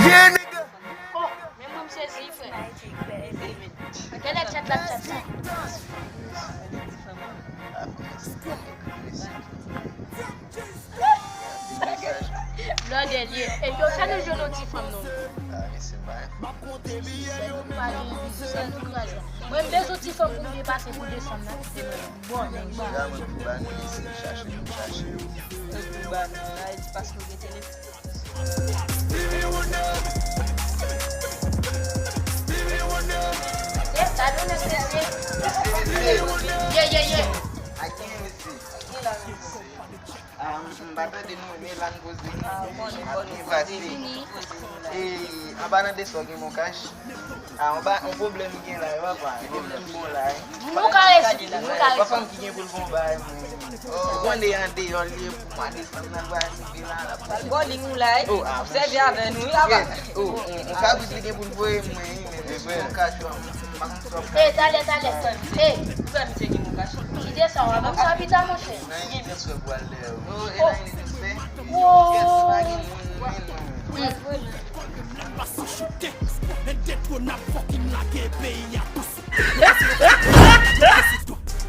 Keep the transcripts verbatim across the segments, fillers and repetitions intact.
Yeah, nigga. Oh, men mwen m sezi, frè. Kèlè tchat la tchat la? Blòdè l ye. E yo, sa nou jwenn yon ti fanm non? Pa gen biznis, sèl nou kouraj la. Mwen, m bezwen ti fanm pou m byen pase pou desanm nan. Bon, nèg ba. Mwen pou ba nou, se chache, nou chache. Mwen pou ba nou, la, e di paske w gen telefòn. Ye, ye, ye. Ah, m, m pa tande nou, men la n poze. Ah, bon, n ap byen pase. E, anba nan de sò gen Moncash. Ah, anba, yon pwoblèm gen la, yo, papa. Gen tout bon la, eh. Nou ka resi, nou ka resi. Pa fanm ki gen pou l bon bagay, mwen. Ou konnen andeyò l ye pou mwa desanm nan, l va rive la, l ap pale. Bòling ou la, eh. Oh, ah, ap sèvi avè nou, wi, papa. Oh, on, on kabrit li gen pou l voye mwen, wi, men se Moncash, yo, m, m pa konn sa w ap. Eh, talè, talè. Eh, ou fè misye gen Moncash? Kite sa, w ap sa pita, monchè. Nan ki transfè pou al dèyè w? Oh, e la, e transfè. Kèt, pa gen moun, men non. Pase choute, endetwonab, fucking lage peyi a tou sou.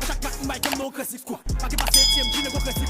Chak mak m bay kè m nan yon krezi kwa. Pa gen pase etyèm, jine gwo krezi.